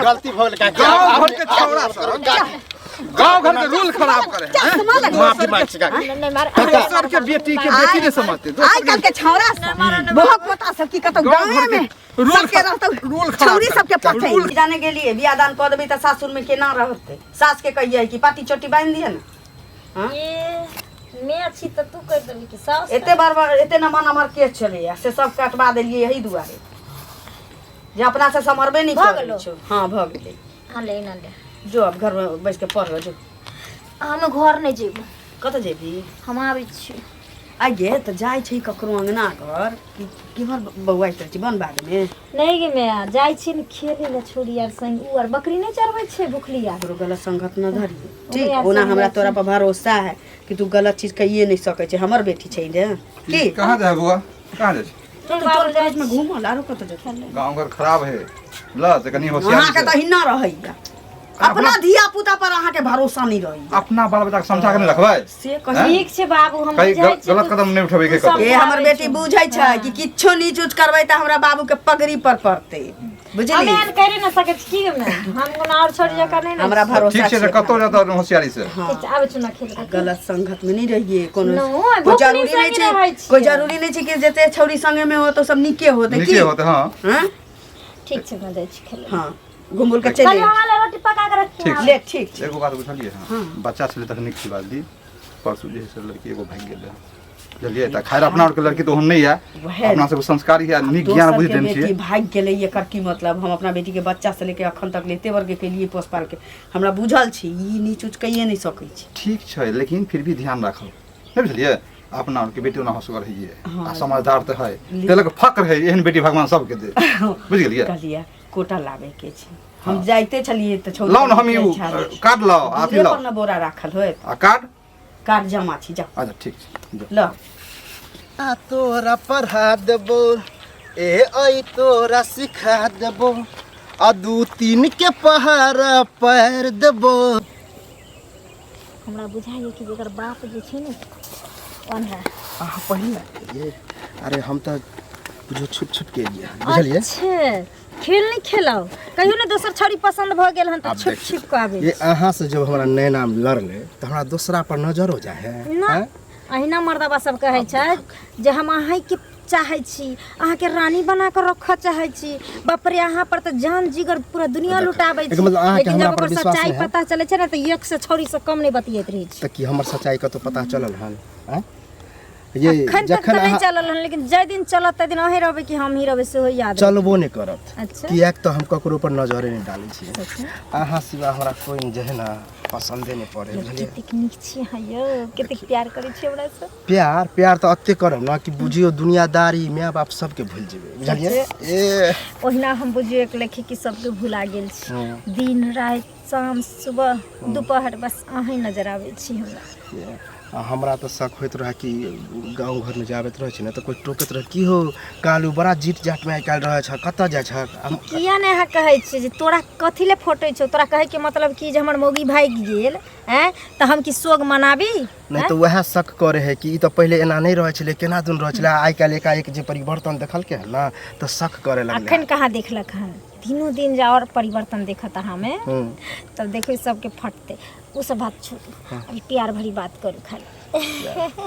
गलती भऽ गेल काकी। गाँव घर के छौड़ा सब गाँव घर के रूल खराब करे हैं चश्मा लगा माफी मांग छी काकी। नहीं मार दोसर के बेटी के बेटी नहीं समझते आइ दोसर काल्हि के छौड़ा सब बहुत पोता सब की कतौ गाँव घर गाँवे के में रूल सबके रहतौ रूल खराब छौरी सबके करे। पठै रूल जाने गेलिए बियाह दान कऽ देबै तऽ सासुर में केना रहतै सास के कहियै कि पाटी चोटी बान्हि दिअ ने हाँ? ए मैं छी तऽ तू कहि देबी कि साउस एते बार बार एते नमहर नमहर केस छलैया से सब कटवा देलियै यही दुआरे जे अपना से सम्हरबे नहि भऽ करै गेलौ? छौ। हाँ भऽ गेलै हाँ ले ना ले जो अब घर में बैस के पढ़ जो हम घर नहीं जेबो कतऽ जेबही हम आबै छी आ गे तऽ जाइ छै ककरो अंगना घर कि केम्हर बौआइत रहै छै वन बाधमे नहीं गे मैं जाइ छी ने खेले ला छोड़ी यार संग उ आर बकरी नहीं चरबै छै भुखली यार ककरो गलत संगत न धरिए ओकरे ठीक आर ओना संग हमरा जाइ तोरा पर भरोसा है कि तू गलत चीज कहिए नहीं सकै छै हमर बेटी छै ने की कहाँ जाए बुआ कहाँ जाए तू टोल पड़ोस में घूमल आरो कतऽ जेतै गाँव घर खराब है ल से कनी होशियारी अहाँके से तऽ हिन्ना रहैया अपना धिया पुता पर अहाँके भरोसा नहीं रहैया अपना बाल बच्चा के समझा के नहीं रखबै से कही ठीक छै बाबू हम कहीं बुझै छी गलत कदम नहीं उठेबै के तू कतौ ए हमर बेटी बुझै छै कि किछो नीच उच करबै तऽ हमरा बाबू के पगड़ी पर पड़तै बुझली हम एहन करि न सकै छी की गमे हम कोनो और छोड़ी जकाँ नहि ने हमरा छी। भरोसा ठीक छै तऽ कतौ जाता होशियारी से ठीक छै आबै छी ना खेल के गलत संगत में नहीं रहिए कोनो नो, कोई भुखनी जरूरी नहीं संगे छै रहै छियै। कोई जरूरी नहीं छै कि जते छौरी संगे में हो तो सब नीके होते की नीके होते हाँ हाँ ठीक छै मैं जाइ छी खेले हाँ घुम के चलि खाली हमरा लए रोटी पका के रखी ठीक ले ठीक छै एगो बात बुझलियै हँ बच्चा छलै तखन नीक बात दी परसू जे है से लड़की एगो भागि गेल रहै बुझलियै तऽ खैर अपना आरके लड़की तऽ ओहन नहि यऽ वएह अपना सबके संस्कार यऽ नीक ज्ञान दोसर बुझि के देने बेटी छियै भागि गेलै एकर की मतलब हम अपना बेटी के बच्चा से लेके अखन तक एते वर्ग के लिए पोस पाल के हमरा बुझल छै ई नीच उच कहिए नहीं सकै छै ठीक छै लेकिन फिर भी ध्यान राखब नहि बुझलियै अपना आरके बेटी ओना होशगर हैये आ समझदार तऽ है तेलक फक्र है एहन बेटी भगवान सबके दे बुझि गेलियै कहलियै कोटा लाबे के छै हम जाइते छलियै तऽ छौड़ी लाउ ने हम ई कार्ड लाउ आ अथी दूरे लाउ पर ने बोरा राखल होयत आ कार्ड कार्ड जमा छी जाओ अच्छा ठीक छै जाउ। ल आ तोरा पढ़ा देबो ए ऐ तोरा सिखा देबो आ दू तीन के पहाड़ा पैर देबो। हमरा बुझाइए कि जेकर बाप जे छै ने ओन्हा अहाँ पहिले ये अरे हम तऽ बुझो छुप छुप के एलियै हन, बुझलियै अच्छे खेल नहीं खेलाओ कहियो ने दोसर छड़ी पसंद भऽ गेल हन तऽ आब छुप देखियौ। छुप कऽ आबै ये अहाँ से जब हमरा नैना लड़ले तऽ हमरा दोसरा पर नजर हो जाए है ना हैं? अहिना मर्दबा सब कहै छै जे हम अहाँके चाहै छी अहाँके रानी बना कऽ रखऽ चाहै छी बाप रे अहाँ पर तऽ जान जिगर पूरा दुनिया लुटाबै एकर छी मतलब अहाँके लेकिन हमरा जब पर ओकर विश्वास सच्चाई नहि है? पता चलै छै ने तऽ एक से छौड़ी से कम नहि बतियाइत रहै छै तऽ की हमर सच्चाई कतौ पता चलल हन आँय? ये अखन तक जखन तऽ नहि अहाँ चलल हन लेकिन जाहि दिन चलत ताहि दिन अहीं रहबै कि हम ही रहबै सेहो याद रहत। चलबो नहि करत अच्छा किएक तऽ हम ककरो पर नजरे नहि डालै छियै अच्छा अहाँ सिवा हमरा कोइ जे है ने पसन्दे नहि पड़े बुझलियै कतेक नीक छी अहाँ यौ कतेक प्यार करै छी हमरासँ प्यार प्यार तऽ एते करब ने कि बुझियौ दुनियादारी माय बाप सबके भूलि जेबै बुझलियै ए ओहिना हम बुझियौ एक लेखे कि सबके भुला गेल छी दिन राति शाम सुबह दुपहर बस अहीं नजर आबै छी हमरा आ हमरा तऽ शक होइत रहए कि गाँव घरमे जे आबैत रहै छै ने तऽ कोइ टोकैत रहै की हो कालू बड़ा जीत जाटमे आइ काल्हि रहै छह कतऽ जाइ छह हम किया नहि अहाँ कहै छियै जे तोरा कथी लए फोटै छौ तोरा कहैके मतलब की जे हमर मौगी भागि गेल आँय तऽ हम की शोक मनाबी नहि तऽ वएह शक करै है कि ई तऽ पहिले एना नहि रहै छलै केना दुन रहै छलै आइ काल्हि एकाएक जे परिवर्तन देखलकै हन ने तऽ शक करै लगलै अखन कहाँ देखलक हन दिनो दिन जे आओर परिवर्तन देखत अहाँमे तब देखबै सबके फटतै ओ सब बात छोड़ू अभी प्यार भरी बात करू खाली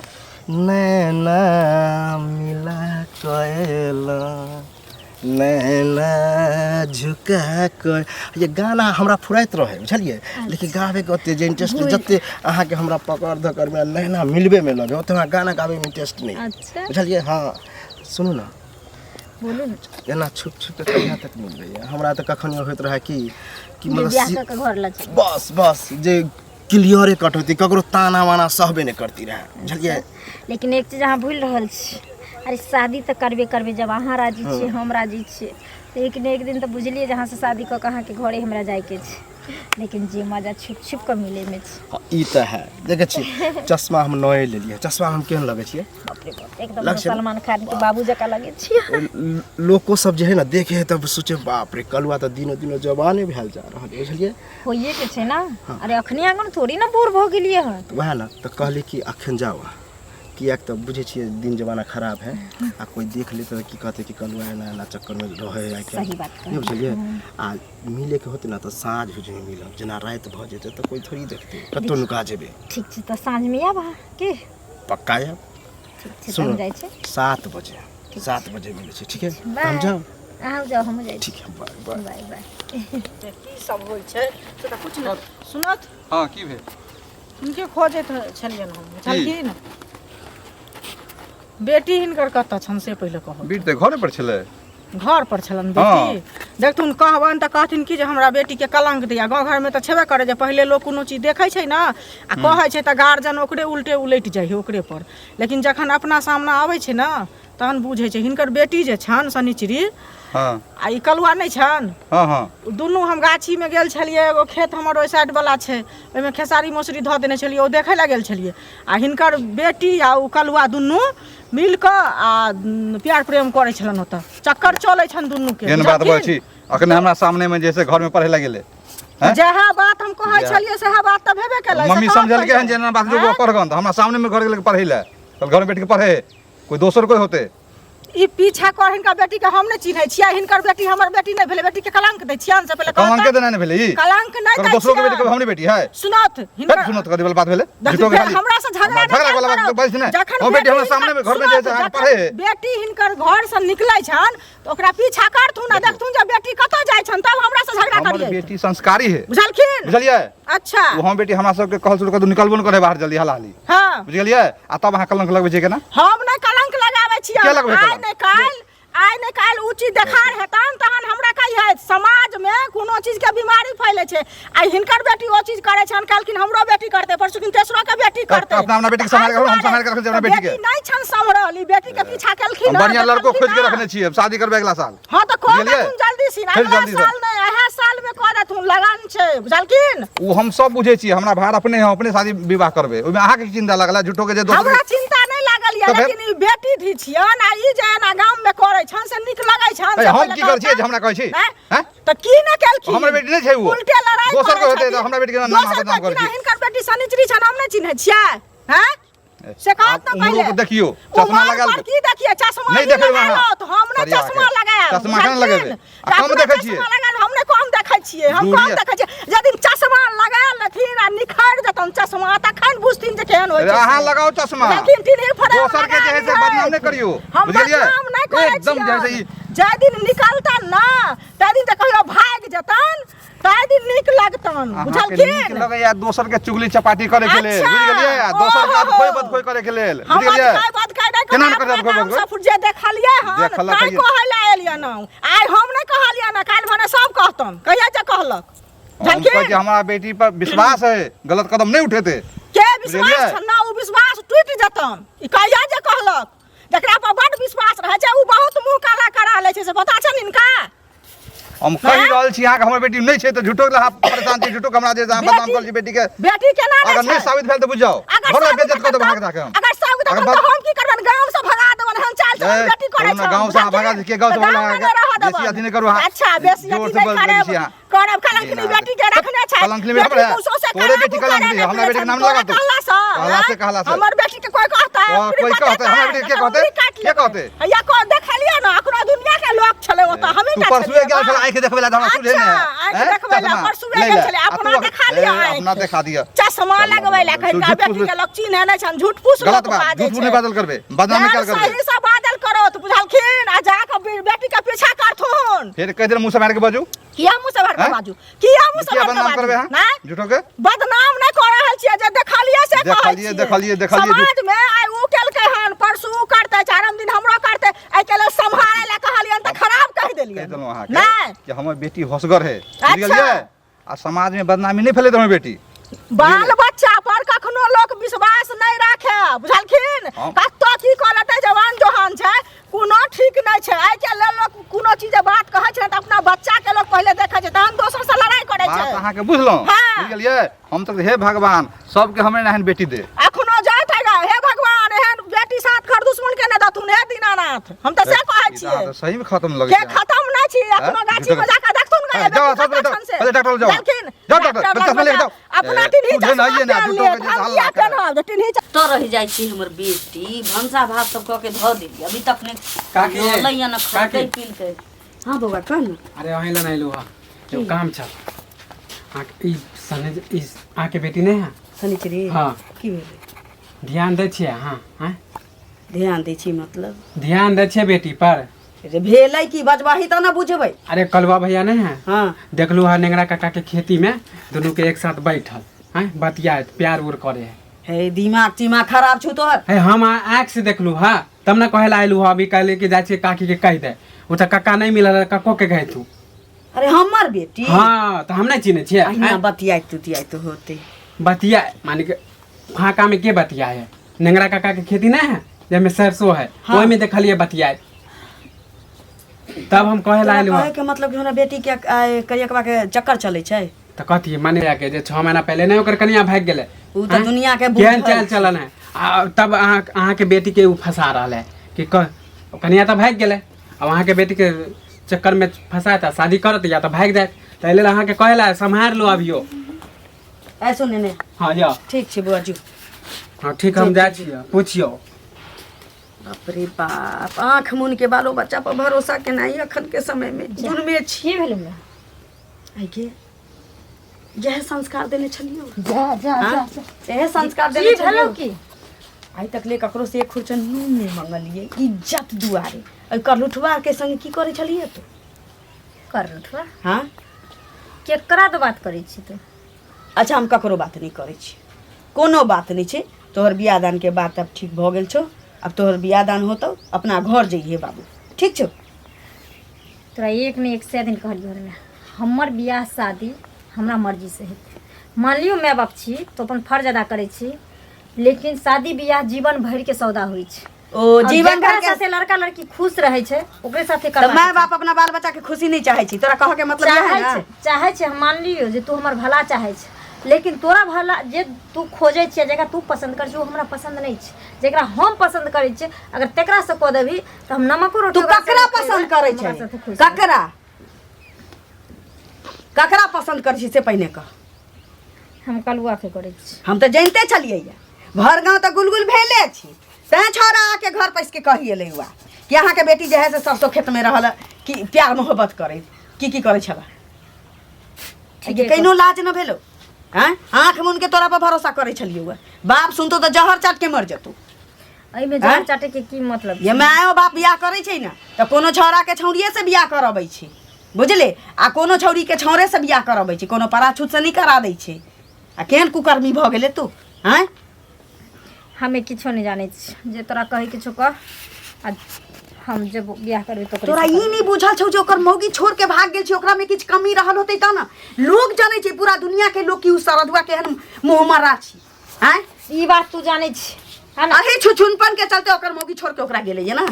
नैना मिला कएला नैना झुका कर ये गाना हमरा फुराइत रहे बुझलियै लेकिन गाबैके ओते जे इंटरेस्ट नहि जते अहाँके हमरा पकड़ धकड़मे नैना मिलबेमे लगे ओते हमरा गाना गाबैमे इंटरेस्ट नहि अच्छा बुझलियै हँ सुनू ने बोलू ने एना छुप छुप के कहिया तक मिलबै हमरा तऽ कखनो होइत रहए कि कि जे मतलब बियाह कऽ के घर लऽ चलू बस बस जे क्लियरे कट होती ककरो ताना वाना सहबे नहि करती रहए बुझलियै लेकिन एक चीज अहाँ भूलि रहल छी अरे शादी तऽ करबे करबै जब अहाँ राजी छियै हम राजी छियै तऽ एक ने एक दिन तऽ बुझलियै जे अहाँसँ शादी कऽ कऽ अहाँके घरे हमरा जाइके छै लेकिन जे मजा छुप छुप कऽ मिलैमे छै हँ, ई तऽ है देखै छियै चश्मा हम नए लेलियै चश्मा हम केहन लगै छियै बाप रे बाप एकदम लग छै ने? सलमान खान के बाबू जकाँ लगै छियै लोको सब जे है ने देखे है तब सोचे बाप रे कलुआ तऽ दिनो दिनो जवाने भेल जा रहल है बुझलियै होइए के छै ने अरे अखनी आंगन थोड़ी ने बूढ़ भऽ गेलियै हन तऽ वएह ने तऽ कहली कि अखन जाउ अहाँ। किएक तऽ बुझै छियै दिन जमाना खराब है आ कोइ देख लेतै तऽ की कहतै कि कलुआ एना एना चक्करमे रहै है आइ काल्हि सही बात नहि बुझलियै आ मिलैके होतै ने तऽ साँझ हो जेबै मिलब जेना राति भऽ जेतै तऽ कोइ थोड़ी देखतै कतहु नुका जेबै ठीक छै तऽ साँझमे आयब अहाँ की पक्का आयब ठीक छै तऽ सुनू हम जाइ छी 7 बजे 7 बजे मिलै छै ठीक है बाय हम जाउ अहाँ जाउ हमहूँ जाइ छी ठीक है बाय बाय बाय बाय की सब होइ छै से तऽ कुछ नहि सुनत हँ की भेल हिनके खोजैत छलियनि हम बुझलखिन बेटी हिनकर कतऽ छनि से पहिले कहू बीट तऽ घरे पर छलै घर पर छलनि बेटी देखथुन कहबनि तऽ कहथिन कि जे हमरा बेटीके कलंक दैया गाँव घरमे तऽ छेबे करै जे पहिले लोक कोनो चीज देखै छै ने आ कहै छै तऽ गार्जियन ओकरे उल्टे उलटि जाइ है ओकरे पर लेकिन जखन अपना सामना आबै छै ने तहन बुझै छै हिनकर बेटी जे छनि शनिचरी हँ आ ई कलुआ नहि छनि हँ हँ दुनू हम गाछीमे गेल छलियै एगो खेत हमर ओहि साइड वाला छै ओहिमे खेसारी मौसरी धऽ देने छलियै ओ देखै लए गेल छलियै आ हिनकर बेटी आ ओ कलुआ दुनू मिल कऽ आ प्यार प्रेम करै छलनि ओतऽ चक्कर चलै छनि दुनूके एहन बात बजै छी अखने हमरा सामने में जैसे घर में पढ़े लए गेलै हैं? जएह बात हम कहै जएह। छलियै सएह बात तऽ भेबे केलै से मम्मी कहब समझलकै हन पहिले। जे एना बात जो हैं? पढ़गन तऽ हमरा सामने में घर गेलै पढ़ै लए तऽ घर में बैठ के पढ़े कोई दोसर कोई होते ई पीछा कर हिनकर बेटी के हम नहि चिन्है छियै हिनकर बेटी हमर बेटी नहि भेलै बेटी के कलंक दै छियनि से पहिले कलंक कहत के देना नहि भेलै ई कलंक नहि तोरा दै दोसरो के बेटी के छियनि। हमरे बेटी है सुनत फेर हिनकर सुनत कथी वाला बात भेलै देखियौ, झूठो के फेर खाली हमरा से झगड़ा हमरा झगड़ा नहि वाला बात करब। बजै छै ने जखन हम बेटी हमरा हिनकर- सामने में घर में सुनत, जे छै अहाँके जखन पढ़े है बेटी हिनकर घर से निकलै छनि तऽ ओकरा पीछा करथुन आ देखथुन जे बेटी कतऽ जाइ छनि तब हमरा से झगड़ा हमर करियै बेटी संस्कारी है बुझलखिन बुझलियै अच्छा ओ हम बेटी हमरा सबके कहल शुरू कर निकलबो नहि करे बाहर जल्दी हाला हाली हँ बुझ गेलियै आ तब अहाँ कलंक लगबै छियै केना हम नहि कलंक लगाबै छियै किया लगबै आइ कलंक? नहि काल्हि आइ नहि काल्हि उ चीज देखार हेतन तहन हमरा कहियै समाजमे कोनो चीजके बीमारी फैलै छै आ हिनकर बेटी ओ चीज करै छनि कहलखिन हमरो बेटी करतै परसुकिन तेसरो के बेटी करतै अपना अपना बेटीके सम्हारि के राखू, हम सम्हारि के रखै छी अपना बेटीके। बेटी नहि छनि सम्हरल ई बेटीके पीछा केलखिन हम हँ, बढ़िया लड़को देखलखिन खोजि के हँ। रखने छियै शादी करबै अगला साल हँ तऽ कऽ बुझलियै? देथुन जल्दी सिन फेर अगला जल्दी से। साल नहि इएह सालमे कऽ देथुन लगन छै बुझलखिन ओ हम सब बुझै छियै हमरा भार अपने हम अपने शादी विवाह करबै ओहिमे अहाँके की चिन्ता लागल झूठो के जे दोसर हमरा चिंता नहि लागल यऽ तऽ फेर? लेकिन ई बेटी धी छियन आ ई जे एना गाम में करै छन से नीक लगै छन ए, से हम पहिले की करै छियै जे कहता। हमरा कहै छी आँय? हैं? तऽ की ने केलखिन हमर बेटी नहि छै ओ। उल्टे लड़ाई दोसर करै के होतै तऽ छथिन। हमरा बेटी के नाम दोसर बदनाम के करै किना छी। हिनकर बेटी शनिचरी छन हम नहि चिन्है छियै हैं से कहत आब ना उम्रो पहिले के देखियौ, चश्मा उमर लगायल पर की देखिए चश्मा नहि ई देखबै लगायल अहाँ। होत, हम नहि करिया के। चश्मा लगायल चश्मा केना लगेबै? आ तऽ कम अपना देखै छियै। चश्मा लगायल हम नहि कम देखै छियै हम कम दूरिये। देखै छियै यदि चश्मा लगा लेथिन आ निखरि जेतन चश्मा तखन बुझथिन जे केहन होइ अरे छै अहाँ से। लगाउ चश्मा लेकिन टिनही फ्रेम दोसर के जे है से लगा बदनाम नहि करियौ हम बुझलियै बदनाम नहि करै एकदम जे है से छियनि। ई जाहि दिन निकलतन ना ताहि दिन तऽ कहियो भागि जेतन ताहि दिन नीक लगतन अहाँके नीक बुझलखिन लगैया दोसर के चुगली चपाटी करे के लेल अच्छा, बुझि गेलियै आ दोसर के ओहो। अदखोइ बदखोइ करे के लेल हम बुझि गेलियै अदकाय बदकाय नहि केना करब, नहि करब अपना अदखोइ गाम बदखोइ? से जे देखलियै हन देखलक ताहि हइए। कहै लए एलियै हन आइ हम नहि कहलियै हन काल्हि भने सब कहतन कहिया जे कहलक हम कहै छी बुझलखिन हमरा बेटी पर विश्वास है गलत कदम नहि उठेते के विश्वास बुझलियै? छन ना ओ विश्वास टूटि जेतन ई कहिया जे कहलक जकरा पर बड विश्वास रहै छै ओ बहुत मुँह काला करा लै छै से पता छनि हिनका हम कहि हैं? रहल छी अहाँके हमर बेटी नहि छै तऽ झूठो के अहाँ परेशान छी झूठो के हमरा जे अहाँ बदनाम बेटी- करै छी बेटी के बेटी केना नहि अगर नहि छै साबित भेल तऽ बुझि जाउ अगर घर साबित बेइज्जत कऽ देब हेतै अहाँके जाके हम अगर साबित अगर हेतै बद- तऽ हम की करबनि गाम से भगा देबनि हम चाल चलन ए, बेटी करै चलू ने छौ गाँव से अहाँ भगा दै छियै, गाँव से तऽ भगा गाँवमे अहाँके। नहि रहऽ बेसी देबनि। अथी नहि करू अहाँ। अच्छा बेसी जोर अथी से नहि बजै करब छी अहाँ। करब कलंकनी जेना बेटी के रखने छै कलंकनी बेटी बेटी है। मुसो से तोरे कराबू बेटी कलंकनी करे है, हमरा बेटी के नाम तोरा लगा तू। कहला से कहला से, आँय? कहला से। हमर बेटी के कोई कहतै हाँ, अकुरी कोई कहतै, बतेतै, हमरा बेटी के एकर कहतै? उंगली काटि के लेबै। कहतै? हैया को देखलियै ने अखनो दुनिया के लोक छलै ओतऽ हमही तू टा परसुए छलियै गेल बा। छल आँखि देखबै लए तऽ हमरा सुझे नहि अच्छा, है आँखि हैं? देखबै लए चश्मा परसुए लै गेल लए। छलै आ अपना तू देखा लिअ ए, आँखि। अपना देखा दिअ चश्मा लगबै लए कहिनका झूठ बेटी फूस के लोक चिन्है नहि छनि झूठ फूस गलत लोक बात बाजै झूठ फूस नहि छै बाजल करबै बदनामी ध्यान कयल करबै सही से बाजल करो तऽ बुझलखिन आ जाकऽ बेटी के पीछा करथुन फेर कहि देल मुँह से मारि के बाजू किया मुँह से भर के हैं? बाजू किया मुँह से किया भर के बदनाम बाजू करबै अहाँ नहि झूठो के बदनाम नहि कऽ रहल छियै जे देखलियै से कहै देखलियै, छियै देखलियै, देखलियै। समाज मे आइ उ केलकै हन परसू उ करतै चारम दिन हमरो करतै एहि के लेल सम्हारै लए कहलियनि तऽ खराब कहि कहि देलियनि देलहुँ अहाँके नहि कि हमर बेटी होशगर है बुझि अच्छा। गेलियै आ समाज में बदनामी नहि फैलेतै हमर बेटी बाल बच्चा पर कखनो लोक विश्वास नहि राखे बुझलखिन हम- कतऽ की कऽ लेतै जवान जोहान छै कोनो ठीक नहि छै आइ के लेल लोक कोनो चीज बात कहै छै तऽ अपना बच्चा के लोक पहिले देखै छै तहन दोसर से लड़ाइ करै बात छै अहाँके बुझलहुँ हाँ। बुझि गेलियै हम तऽ हे भगवान सबके हमरे एहन बेटी दे अखनो जाइत है हे भगवान एहन बेटी साथ घर दुश्मन के नहि देथुन हे दीनानाथ हम तऽ से कहै ई तऽ छियै अहाँ तऽ सही में खत्म लगै के छै खत्म नहि छी अखनो हैं? गाछी में जाके देखथुन गे जाओ, सब पहिले डॉक्टर लग जाओ। बुझलखिन जाओ डॉक्टर, डॉक्टर चश्मा लग लेके जाओ। आ अपना टिन्ही तू चश्मा ढेनाइए ना, पेन झूठो लेत, के जे हम हल्ला किया करत। पेनहब जे टिन्ही तो रह जाइ छी हमर बेटी भनसा भात सब कऽ के धऽ देली अभी तक ने काकी, होलै या न खलकै काकी। पीलकै। हाँ बौआ कह न। अरे वहीं ला नहीं लुहा एगो काम छल। अहाँके ई सने ई अहाँके बेटी नहीं है? शनिचरी। हाँ। की भेलै? ध्यान दै छियै अहाँ? आँय? ध्यान दै छी मतलब? ध्यान दै छियै बेटी पर? रे भेलै की, बजबाही तऽ ने बुझबै। अरे कलवा भैया नहीं है? हाँ। देखलू है नेंगरा काका के खेती में दोनों के एक साथ बैठल हैं, बतियात प्यार उर करे है। हे दिमाग तिमाग खराब छौ तोहर। हे हम आँख से देखलू हाँ, तब ना कहे ला आयलू हाँ। अभी कहले कि जाइ छियै काकी के कहि दे, ओ तऽ काका नहीं मिलल है, कक्को के कहे तू। अरे हमर बेटी? हाँ तऽ हम नहीं चिन्है छियै। अहिना आँय? बतियाइत उतियाइत होतै। बतिया माने के फाँका में के बतिया है? नेंगरा काका के खेती नहीं है जाहिमे सरसों है? हाँ। ओहिमे देखलियै बतियाए, तब हम कहे ला तोरा आयलू हाँ। कहै के मतलब कि हमरा बेटी के करियकवा के चक्कर चलै छै? तऽ कथी माने के जे 6 महीना पहले नहीं ओकर कनिया भागि गेलै? उ तऽ आँय? दुनिया के केहन बुझल चाल छै। चलन है। आ तब अहाँ अहाँके बेटी के उ फंसा रहल है कि कनिया तऽ भागि गेलै, अब अहाँके बेटी के चक्कर में फंसायत आ शादी करत या तऽ भागि जायत, तऽ एहि लेल अहाँके कहे ला सम्हारि लो अभियो। ऐ सुन ने। हाँ या। ठीक छै बौआ जो। हाँ ठीक, हम जाइ छियै, पुछियौ। बाप रे बाप, आँख मुन के बालो बच्चा पर भरोसा केनाइ अखन के समय में जुर्मे छी। की भेलै हमरा? आइ के इएह संस्कार देने छलियौ? जा जा। हाँ? जा जा। इएह संस्कार की देने भेलौ? छलियौ की आइ तक ले ककरो से एक खुरचन नून नहि मंगलियै इज्जत दुआरे, एहि करलुठवा के संग की करै छलियै तू? कर उठवा? हाँ। केकरा तऽ बात करै छी तू? अच्छा हम ककरो बात नहि करै छी, कोनो बात नहि छै। तोहर बियाह दान के बात अब ठीक भऽ गेल छौ, अब तोहर बियाह दान होतौ, अपना घर जइहे बाबू, ठीक छौ? तोरा एक ने एक सए दिन कहलियौ रे, हमर बियाह शादी हमरा मर्जी से हेतै। मान लियौ माय बाप छी तऽ अपन फर्ज अदा करै छी, लेकिन शादी बियाह जीवन भरि के सौदा होइ छै। ओ और जीवन जेकरा भर के साथे लड़का लड़की खुश रहै छै ओकरे साथे तऽ करबाक माय बाप अपना बाल बच्चा के खुशी नहि चाहै छै, तोरा कहऽ के मतलब इएह है चाहै ना? छै, चाहै छै। हम मानलियौ जे तू हमर भला चाहै छै, लेकिन तोरा भला जे तू खोजै छियै, जकरा तू पसन्द करै छी, ओ हमरा पसन्द नहि छै। जकरा हम पसन्द करै छियै अगर तेकरा से कऽ देबही तऽ हम नमको रोटी तू ओकरा ककरा संगे पसन्द खेबै, करै हमरा छै? साथे खुश रहबै। ककरा ककरा पसन्द करै छी से पहिने कह। हम कलुआ के करै छी। हम तऽ जानिते छलियै ये, भर गाँव तऽ गुलगुल भेले छी, तैं छौड़ा आके घर पैस के कहि एलै हुआ कि अहाँके बेटी जे है से सरसों खेतमे रहल कि प्यार मोहब्बत करै की की करै छला। ठीके। कहिनो लाज न भेलो? आँय, आँख मुन के तोरा पर भरोसा करै छलियौ हुआ, बाप सुनतो तऽ जहर चाट के मर जेतौ। एहिमे जहर चाटे के की मतलब? ये मायो बाप बियाह करै छै ने तऽ कोनो छौड़ा के छौड़िए से बियाह करबै छै, बुझले? आ कोनो छौड़ी के छौड़े से बियाह करबै छै, कोनो पराछूत से नहि करा दै छै। आ केहन कुकर्मी भऽ गेलै तू, आँय? हमे किछो नहि जानै छी, जे तोरा कहै किछो कह, आ हम जब बियाह करबै तऽ ओकरे तोरा से ई करबै। नहि बुझल छौ जे ओकर मौगी छोड़ के भाग गेल छै, ओकरा में किछु कमी रहल होतै तब ने लोग जानै छै, पूरा दुनिया के लोग कि उ सरदुआ केहन मुँहमरा छी, आँय? ई बात तू जानै छी है ना? अही छुछुनपन के चलते ओकर मौगी छोड़ के ओकरा गेलै ये ना।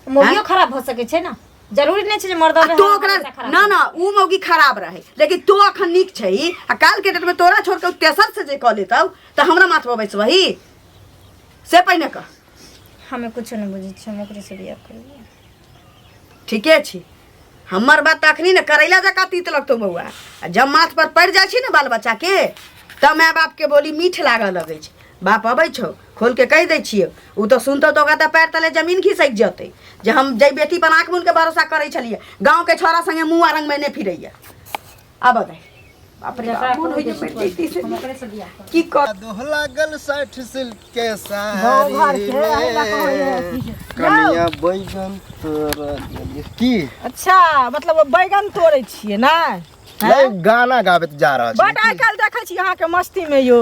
मौगियो खराब भऽ सकै छै ने, जरूरी नहि छै जे मर्द आ तो ओकरा ना ना उ मौगी खराब रहे, लेकिन तो अखन नीक छै, आ काल के डेट में तोरा छोड़ के उ तेसर से जे कऽ लेतौ तऽ हमरा माथ पर बैसबही से पहिने कह। हमे कुछो नहि बुझै छियै, हम ओकरे से बियाह करबै। ठीके छी, हमर बात तऽ अखनी ने करैला जकाँ तीत लगतौ बौआ, आ जब माथ पर पड़ि जाइ छै ने बाल बच्चा के तऽ माय बाप के बोली मीठ लागऽ लगै छै। बाप अबै छौ, खोल के कहि दै छियै, उ तऽ सुनतौ तऽ ओकरा तऽ पैर तले जमीन खिसकि जेतै जे हम जाहि बेटी पर आँखि मुनि के भरोसा करै छलियै गाँव के छौड़ा संगे मुँह रंग में नहि फिरैया। आबऽ दे, बाप रे बाप, मोन होइए मरि जैती से। हम ओकरे से बियाह करबै। की कर दोह लागल 60 सिल्क के गाँव साड़ी घर के अहिला कहै है में कि कनिया बैगन तोरा गेलियै की। अच्छा मतलब बैगन तोड़ै छियै ने? नहीं, गाना गाबैत जा रहल छी। बट I काल्हि देखै छी अहाँके मस्ती में यौ,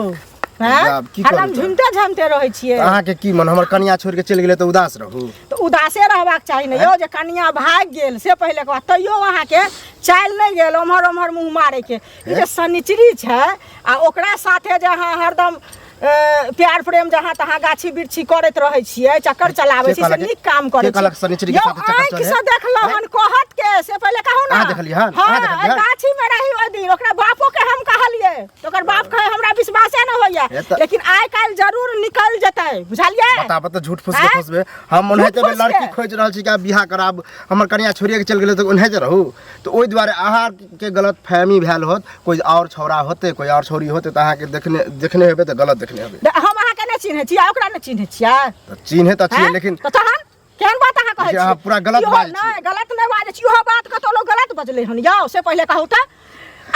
हैं? आब की करू हरदम तऽ? झुमते झमते रहै छियै। तऽ अहाँके की मन, हमर कनिया छोड़ि के चलि गेलै तऽ उदास रहू? तऽ उदासे रहबाक चाही ने यौ, जे कनिया भागि गेल से पहिले के बात, तैयो अहाँके चालि नहि गेल ओम्हर ओम्हर मुँह मारैके। ई जे शनिचरी छै आ ओकरा साथे जे अहाँ हरदम प्यार प्रेम जहाँ तहाँ गाछी वृक्षी करैत रहै छियै, चक्कर चलाबै के छी, से कहलक? नीक काम करै के कहलक शनिचरी के यौ, साथे चक्कर आँखि चले? से देखलहुँ हन, कहत के से पहिले कहू ना। अहाँ देखलियै हन? हाँ, अहाँ देखलियै हन? गाछी में रही ओहि दिन, ओकरा बापो के हम कहलियै। कहलियै तऽ ओकर बाप कहे हमरा विश्वासे नहि होइया ए तऽ- लेकिन आइ काल्हि जरूर निकल जेतै बुझलियै बता बता झूठ फूस के आँय? फंसबे हम ओनाहिते झूठ फूस लड़की के? खोजि रहल छी कि आब बियाह कराब हमर कनिया छोड़िए के चलि गेलै तऽ ओनाहिते रहू तऽ ओहि दुआरे अहाँके गलत फहमी भेल होत कोइ आओर छौड़ा होतै कोइ आओर छौड़ी होतै तऽ अहाँके देखने देखने हेबै तऽ गलत देखने हेबै हम अहाँके नहि चिन्है छियै ओकरा नहि चिन्है छियै तऽ चिन्हे तऽ छियै आँय? लेकिन तऽ तहन केहन बात अहाँ कहै देखियौ, अहाँ छियै पूरा गलत इहो बाजै छियै। नहि गलत नहि बाजै छी इहो बात कतौ लोक गलत बजलै हन यौ से पहिले कहू तऽ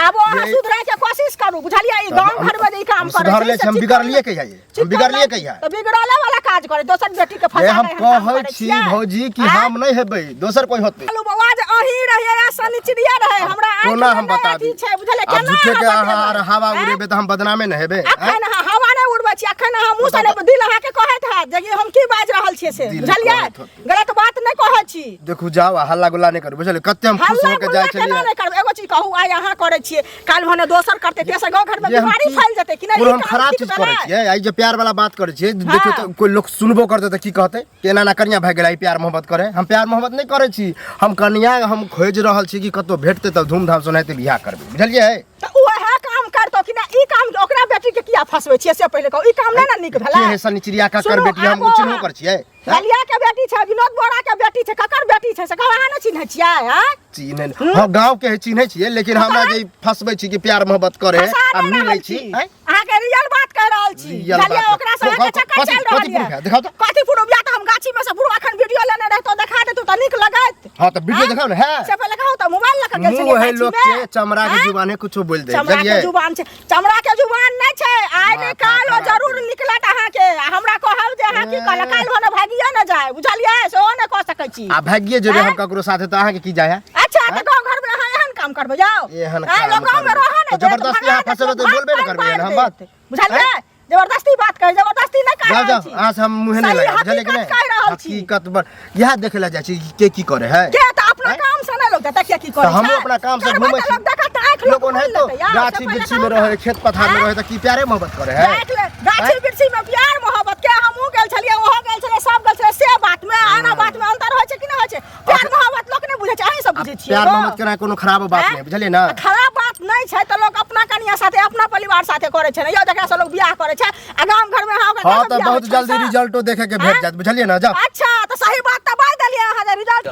आब अहाँ ये- सुधरै के कोशिश करू बुझलियै ई गाँव घर में जे ई काम हम करै सुधरले छै छी, हम बिगड़लियै कहिया ये? हम बिगड़लियै कहिया? तऽ बिगड़ले वाला काज करै दोसर बेटी के जे फंसा हम के एहन काम कहै करै छी छियै। भौजी कि आँय? हम नहि हेबै दोसर कोइ होतै चलू बौआ जे अहीं रहियै आ शनिचरिया रहै हमरा आँखि कोना में हम नहि बता अथी दी छै बुझलियै आब केना झूठे के अहाँ अहाँ आर बतेबै? हवा आँय? उड़ेबै तऽ हम बदनामे नहि हेबै आँय? अखन अहाँ हवा नहि उड़बै छी अखन अहाँ मुँह से नहि दिल अहाँके कहैत हैत जे कि हम की बाजि रहल छियै से दिल बुझलियै कहैत होतै। गलत बात नहि कहै छी देखू जाउ आ हल्ला गुल्ला नहि करू बुझलियै कते हम खुश हल्ला होके गुल्ला जाइ केना छलियै नहि करबै एगो चीज कहू आइ अहाँ करै छियै काल्हि भने दोसर करतै तेसर गाँव घरमे जे हम बीमारी की- फैल जेतै कि नहि कोनो ई हम काम खराब ठीक चीज करै भेलै? छियै आइ जे प्यार वाला बात करै छियै देखियौ हाँ। तऽ कोइ लोक सुनबो करतै तऽ की कहतै कि एना एना कनिया भए गेलै ई प्यार मोहब्बत करे हम प्यार मोहब्बत नहि करै छी हम कनिया हम खोजि रहल छी कि कतौ भेटतै तऽ धूमधाम से ओनाहिते बियाह करबै बुझलियै तऽ उएह काम करतौ कि नहि ई काम ओकरा बेटी के किया फंसबै छियै से पहिले कहू ई काम नहि ने नीक भेलै के है शनिचरिया ककर सुनू, बेटी हम आबो चिन्हबो अहाँ- करै छियै ललिया के बेटी छै विनोद बोरा के बेटी छै ककर बेटी छै से कहू अहाँ नहि चिन्है छियै आँय चिन्है हँ गाँव के है चिन्है छियै लेकिन हमरा जे फंसबै छी कि प्यार मोहब्बत करे फंसा आ नहि मिलै रहल छी छी आँय? अहाँके रियल बात कहि रहल छी रियल बुझलियै बात। ओकरा से अहाँके चक्कर कथी चलि रहल कथी प्रूफ यऽ है देखाउ तऽ कथी प्रूफ या तऽ हम गाछी में से प्रूफ अखन वीडियो लेने रहितौ देखा देतौ तऽ नीक लगैत हँ तऽ वीडियो आँय? देखाउ ने है से पहिले कहू तऽ मोबाइल लऽ कऽ गेल मुँह छलियै है गाछी लोक में के चमड़ा के आँय? जुबान है कुछो बोल दे चमड़ा के बुझलियै जुबान छै चमड़ा के जुबान नहि छै आइ नहि माथा काल्हि ओ खराब जरूर केने। निकलत अहाँके आ हमरा कहब जे अहाँ की कहलक काल्हि भने भागियो ने जाय बुझलियै सेहो नहि कऽ सकै छी आ भागिए जेबै हम आँय? ककरो साथे तऽ अहाँके की जाय है अच्छा तऽ गाँव घर में अहाँ एहन काम करबै जाउ एहन आँय, काम लोक गाँव में करबै। रहऽ नहि तऽ देत, जबरदस्ती अहाँ भगा देत, फँसेबै तऽ भात बोलबे ने पानि करबै एहन हम पारि बात। देत। बुझलियै जबरदस्ती बात कहै जबरदस्ती नहि कहि जाउ रहल जाउ छी अहाँ से हम मुँहे नहि सही लगाब बुझलियै कि हकीकत नहि कहि रहल छी हकीकत पर इएह देखै लए जाइ छी कि के की करे है के तऽ अपना काम से नहि लोक देखता किया की तऽ करै हमहूँ छै अपना काम से करबै घूमै तऽ छी लोक देखत तऽ आँखि लोक लोक ओनाहितो खोलि लेतै यार, से गाछी पहिले वृक्षी में कहू रहे खेत पथार में आँय? रहे तऽ की प्यारे मोहब्बत करे है देख ले गाछी वृक्षी में प्यार मोहब्बत के हमहूँ गेल छलियै ओहो गेल छलै सब गेल छलै से बात में आना बात में अंतर होइ छै कि नहि होइ छै प्यार मोहब्बत लोक नहि बुझै छै अहीं सब बुझै छियै प्यार गो। मोहब्बत केना कोनो खराब बात आँय? नहि बुझलियै ने आ खराब बात नहि छै तऽ लोक अपना कनिया साथे अपना परिवार साथे करै छै ने यौ जकरा से लोक बियाह करै छै आ गाम घर में अहाँ ओकरा हाँ कहाँ तऽ बियाह बहुत होइ छै जल्दी से? रिजल्टो देखे के भेट आँय? जायत बुझलियै ने जाउ अच्छा तऽ सही बात तऽ बाजि देलियै अहाँ जे रिजल्ट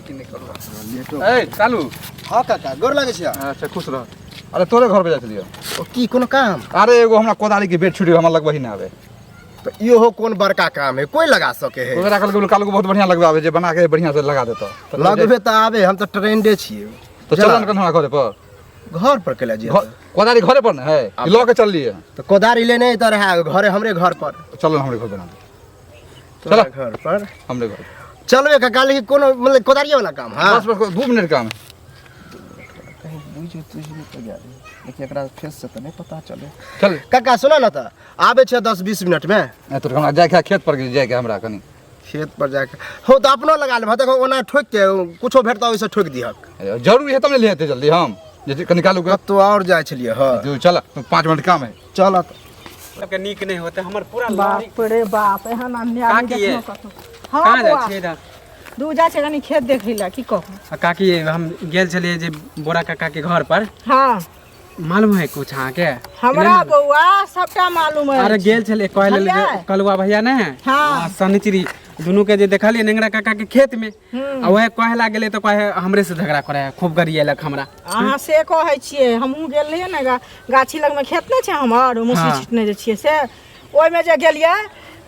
ए चालू हाँ काका गोर लागै छी अहाँ। अच्छा खुश रह अरे तोरे घर पे जाइ छलियै ओ की कोनो काम अरे एगो हमरा कोदारी के बेड छुटि गेल हमरा लगबही नहि आबे तऽ इहो कोन बड़का काम है कोई लगा सके है ओकरा कहलकै कालू बहुत बढ़िया लगबे आबे जे बना के बढ़िया से लगा देतो तऽ लगबे तऽ आबे हम तऽ ट्रेंडे छियै तो चल ने कन हमरा घरे पर घर पर केला जी कोदारी घरे पर ने है ई लऽ के चललिए तऽ कोदारी लेने तऽ रहे घरे हमरे घर पर चल ने हमरे घर बना दे तोरा चलो। घर पर हमरे घर चलबे काका लेकिन कोनो मतलब कोदारिये वाला काम हाँ बस बस 2 मिनट काम है कहीं बुझ तुझ नहीं तो जा लेकिन एकरा फेस से तऽ नहीं पता चले चल काका सुनो ने तऽ आबै छै 10-20 मिनट में ए तोर हमरा जाके खेत पर जाके हमरा कनी खेत पर जाके हो तऽ अपनो लगा लेब देखो ओना ठोकि के कुछो भेटतौ ओहिसँ ठोकि दिहक अरे, जरूरी है तब ने ले हेतै जल्दी हम जे कनी कालू के कतौ आओर जाइ छलियै हँ जो चल 5 मिनट काम है चल तऽ सबके नीक नहि होते हमर पूरा बाप रे बाप एहन अन्याय काकी ये। देखलहुँ कतौ हँ कहाँ जाइ बौआ छियै इधर दू जाइ छै कनी खेत देखै लए की कहू आ काकी हम गेल छलियै जे बोरा काका के घर पर हँ मालूम है कुछ अहाँके हमरा बौआ सबटा मालूम है अरे गेल छलियै कहै लेल जे बुझलियै? कलुआ भैया ने हाँ। आ शनिचरी दुनू के जे देखलियै नेंगरा काका के खेत में आ वएह कहे लागलै तऽ कहे हमरे से झगड़ा करे है खूब गरियेलक हमरा अहाँ से कहै छियै हमहूँ गेल रहियै ने गाछी लगमे खेत नहि छै हमर मुसरी हाँ। छिटने जे छियै से ओहिमे जे गेलियै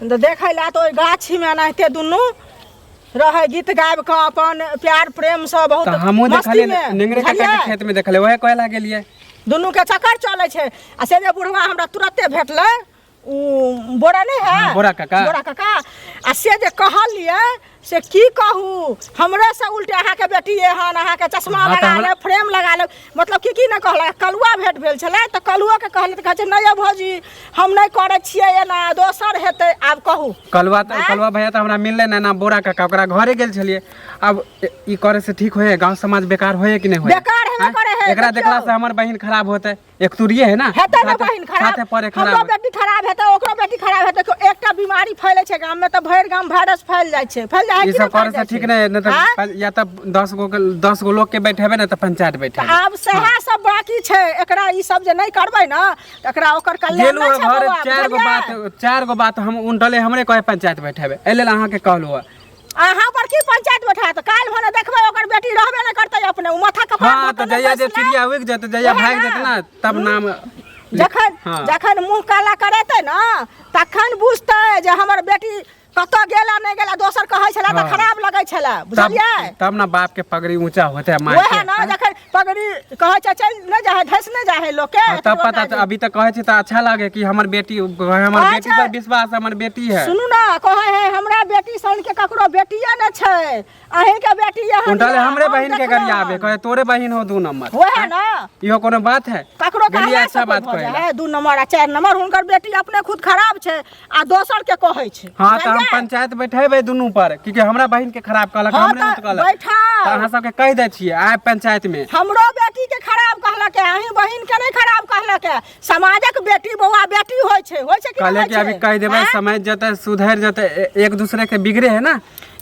तऽ देखै लए तऽ ओहि गाछीमे एनाहिते दुनू रहै गीत गाबि कऽ अपन प्यार प्रेमसँ बहुत तऽ हमहूँ देखलियै मस्तीमे नेंगरे काका के बुझलियै? खेत में देखलियै वएह कहे लागलियै दुनूके चक्कर चलै छै आ से जे बुढ़वा हमरा तुरते भेटलै उ बोरा नहि है हाँ, बोरा काका। बोरा काका आ से जे कहलियै से की कहू हमरे से उल्टे अहाँके बेटी एहन अहाँके चश्मा हाँ, तऽ लगा हमरा- लेब फ्रेम लगा लेब मतलब की की नहि कहलक कलुआ भेट भेल छलै तऽ कलुओके कहलियै तऽ कहै छै नहि यौ भौजी हम नहि करै छियै एना दोसर हेतै आब कहू कलुआ तऽ कलुआ भैया तऽ हमरा मिललै नहि ना बोरा काका ओकरा घरे गेल छलियै अब ई करे से ठीक होए गांव समाज बेकार होए कि नहि होए बेकार हेबे आँय? करे है, एकरा देखियौ। देखला से हमर बहिन खराब होतै एक तुरिये है ना। हेतै ने बहिन खराब, साथे परे हमरो खराब। बेटी खराब हेतै, ओकरो बेटी खराब हेतै। एकटा बीमारी फैलै छै गाम में तऽ भरि गाम वायरस फैल जाइ छै, फैल जाइ है ई कि सब नहि फैल करे से जाइ ठीक छै? नहीं, नहीं आँय? तो या तब 10 गो लोग के बैठेबे ना तऽ पंचायत तऽ बैठेबे। आब सएह सब बाकी छै। एकरा ई सब जे नहि करबै ने तऽ एकरा ओकर कल्याण गेलू नहि छै घर बौआ, 4 गो बुझलियै? बात, 4 गो बात हम उनटले हमरे कहे पंचायत बैठेबे, एहि लेल अहाँके कहलहुँ हँ। अहाँ पर की पंचायत बैठायत? काल्हि भने देखबै ओकर बेटी रहबे नहि करतै अपने, ओ माथा कपार हाँ धऽ तऽ कऽ नहि जहिया जे बैसलै। चिड़िया उगि जेतै, जहिया ओएह भागि ने। जेतै ना तब नाम जखन हाँ। जखन मुँह काला करेतै ने तखन बुझतै जे हमर बेटी कतऽ गेला नहि गेला। दोसर कहै छलै तऽ हाँ। खराब लगै छलै, तब बुझलियै? तब ना बाप के पगड़ी ऊंचा होते माय वएह के। ने जखन पगड़ी कहै छै चलि नहि जाइ है, धसि नहि जाइ है लोकके। हाँ, तब पता एतबो अभी तक कहै छै तऽ अच्छा लागे कि हमर बेटी, हमर कहै बेटी पर छै। विश्वास, हमर बेटी है। सुनू ना, कहै है हमरा बेटी सन के ककरो बेटिए नहि छै, अहीं के बेटी एहन उनटले यऽ, हमरे हम बहिन के देखलहुँ गरियाबे, हन। कहे तोरे बहिन हो 2 नंबर। वएह ना, इहो कोनो बात है? ककरो गेलियै कहला अच्छा से बात भऽ कहै जाइ लए। है, 2 नंबर आ 4 नंबर। हुनकर बेटी अपने खुद खराब छै आ दोसर के कहै छै। हाँ तऽ हम बुझलियै? पंचायत बैठेबै दुनू पर, क्योंकि हमरा बहिन के खराब कहलक, हाँ, हमरे तऽ मत कहलक। बैठाउ। तऽ अहाँ सबके कहि दै छियै आयब पंचायत में। हमरो बेटी के खराब कहलक है, अहीं बहिन के नहीं खराब कहलक है। समाजक बेटी बौआ बेटी होइ छै, होइ छै कि कहले नहि कि अभी होइ छै? कहि देबै आँय? समझ जेतै, सुधरि जेतै, एक दूसरे के बिगड़े है ना।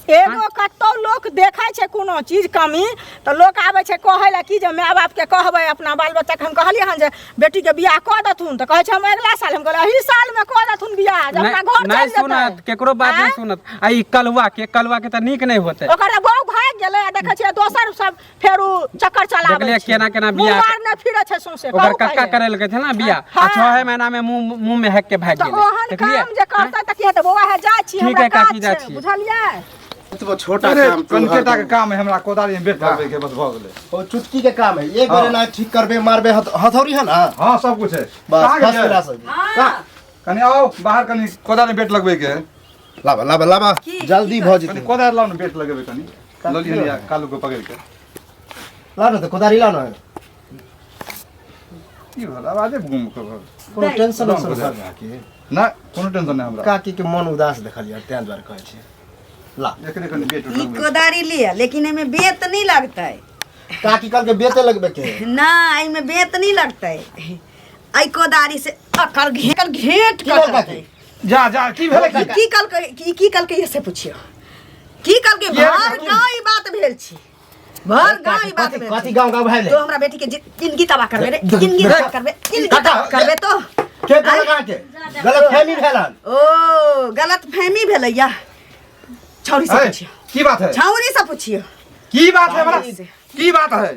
एगो कतौ लोक देखै छै कोनो चीज कमी तऽ लोक आबै छै कहै लए कि जे माय बापके कहबै अपना बाल बच्चाके। हम कहलियै हन जे बेटीके बियाह कऽ देथुन तऽ कहै छै हम अगिला साल। हम कहलियै एही सालमे कऽ देथुन बियाह जे अपना घर नहीं चलि जेतै। सुनत, केकरो बात नहीं आँय? सुनत। आ ई कलुआ के, कलुआ के तऽ नीक नहीं होते। ओकर बहू भागि गेलै आ देखै छियै दोसर सब फेर उ चक्कर चलाबै देखलियै छै। केना केना मुँह बियाह मारने फिरै छै सौंसे। ओकर कहू कक्का पहिले। करेलकै थे ना बियाह, आ हाँ। 6 महीना में मुँह में हैक के भागि तऽ गेलै। ओहन देखलियै? काम जे करतै तऽ की हेतै बौआ? हे जाइ छी, ठीक हमरा है काकी, काज जाइ छै, छी। बुझलियै? एतबो छोटा अरे काम तू कनकेटा के हरदम। काम है, हमरा कोदारी में बेट लगबै के बस भऽ गेलै। ओ चुटकी के काम है, एक बेर एना ठीक करबे मारबे, हथौड़ी है ना? हाँ सब कुछ है। बस कहाँ फर्स्ट गेलियै? क्लास है। कहाँ? कनी आओ बाहर, कनी कोदारी में बेट लगबै के है। लाबा लाबा लाबा, जल्दी भऽ कनी जेतै। कोदारी लाउ ने, बेट लगेबै कनी। लऽ लिहन कालू के पकड़ि के। ला ने तऽ कोदारी ला ने। की भेल? आवाजे गुम के भऽ गेल। कोनो टेंशन राम उंशन बुझाइ। भऽ काकी? नहि, कोनो टेंशन नहि हमरा। काकी के मन उदास देखलियै तें दुआरे कहै छी। ला एकरे कनी बेट ई लगबै। कोदारी लिअ, लेकिन एहिमे बेत नहि लगतै। काकी कहलकै बेते लगबे के। ना, एहिमे बेत नहि लगतै। एहि कोदारी से अकर घेकर घेट की भेल कटतै। काकी? जा जा, की भेलै? की की कहलकै? की की कहलकै से पुछियौ, की कहलकै? किया भर काकी? गाँव ई बात भेल छी, भर गाँव ई बात कथी भेल कथी छी। गाँव गाँव भेलै? तो हमरा बेटी के जिंदगी तबाह करबे रे, जिंदगी तबाह करबे, जिंदगी काका, तबाह करबे तो। के कहलक अहाँके? गलत फहमी भेल हन। ओ गलत फहमी भेलै या छौरी से है, पुछियौ। की बात है? छौरी से पुछियौ। की बात है हमरा? की बात है?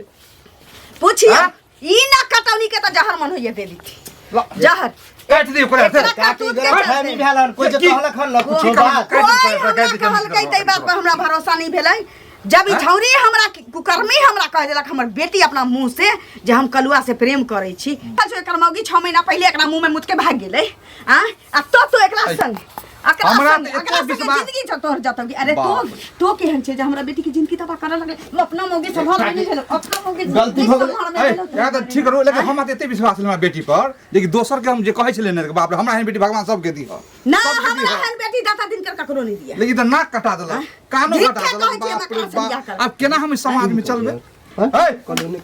पुछियौ। हाँ? ई ना कटौनी के तऽ जहर मन होइए दे दीथी ला, जहर। काटि दियौ ओकरा से। एकरा काकी करतूत के गलत फहमी चलते। भेल हन, कोइ जे की- कहलक हन ने कुछो की बात। काटि कोई दियौ, हमरा काटि दियौ, कहलकै तऽ ई बात पर हमरा भरोसा नहीं भेलै। जब ई छौरी हमरा कुकर्मी हमरा कह देलक हमर बेटी अपना मुँह से जे हम कलुआ से प्रेम करै छी। जो एकर मौगी 6 महीना पहिले एकरा मुँह में मुत के भाग गेलै आ आ तो तो एकरा संग एकरा हमरा संग तऽ एते एकरा संगे विश्वास- जिंदगी छ तोहर जतौगी। अरे तो बाप रे। तो केहन छै जे हमरा बेटी के जिंदगी तबाह करऽ लगलै? हम अपना मौगी सम्हार में नहीं भेल, अपना मौगी गलती भऽ गेलै। सम्हार में ए, भेल। एकरा तऽ ठीक करू, लेकिन हमरा तऽ एते विश्वास छलै हमरा बेटी पर, लेकिन दोसर के हम जे कहै छलियै ने, बाप रे, हमरा एहन बेटी भगवान सबके दिह। ना, सबके हमरा दिह। एहन बेटी दाता दिनकर ककरो नहीं दिया। लेकिन तऽ नाक कटा देलक, कानो झूठ कटा के देलक। कहै छी, बाप रे हमरा कहाँ से बाप। बियाह करब? आब केना हम समाज में चलबै? हैं? है,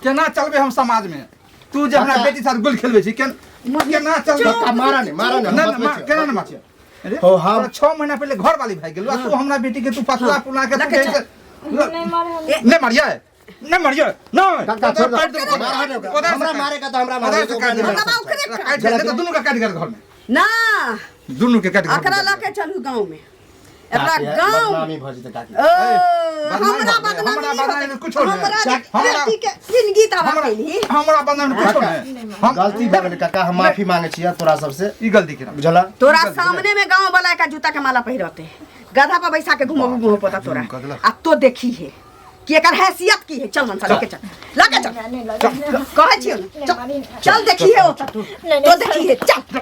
केना चलबै हम समाज में? तू जे हमरा काका। बेटी साथ गुल खेलबै छी, केना चलबै? काका, मारा ने, मारा ने, हम ना, ना, बतबै छियौ, केना ने बतबै मार? छियौ। अरे, हो, हम- तोरा 6 महीना पहिले घर वाली भागि गेलौ आ तू हमरा बेटी के तू पसला पुला के तू लके कहै छै, नहीं मारिए, नहीं मारिए, नहीं। काका, छोड़ दो। काटि देबौ, मारा ने ओकरा। कोदारि से हमरा काटि। मारे का तऽ हमरा मारे कोदारि से ओकरा काटि नहि देबै। मारे। हमरा ओकरे काटि देबै तऽ दुनू के काटि के घर में, ना, दुनू के काटि के घर में एकरा दे लऽ देबै। के चलू गाँव में, एकरा काकी, गाँव बदनामी भऽ जेतै काकी। ओ बदनामी हमरा भऽ गेलै, बदनामी हमरा नहि बदनामी होतै। कुछो नहि। हमरा जे हमरा- बेटी के जिंदगी तबाह हमरा केलही। हमरा बदनामी कुछो नहीं। हम गलती भऽ गेलै काका, हम माफी मांगे छियै तोरा सबसे। ई गलती केना? बुझला? तोरा सामने में गांव वाला का जूता के माला पहिरते, गधा पर बैसा के घुमबू मुँह पोता तोरा। आ तो देखी है कि एकर हैसियत की है। चल मनसा, लेके चल, लेके चल, कहै छियौ ने, चल, चल देखी है ओतऽ तू तो देखी है, चल।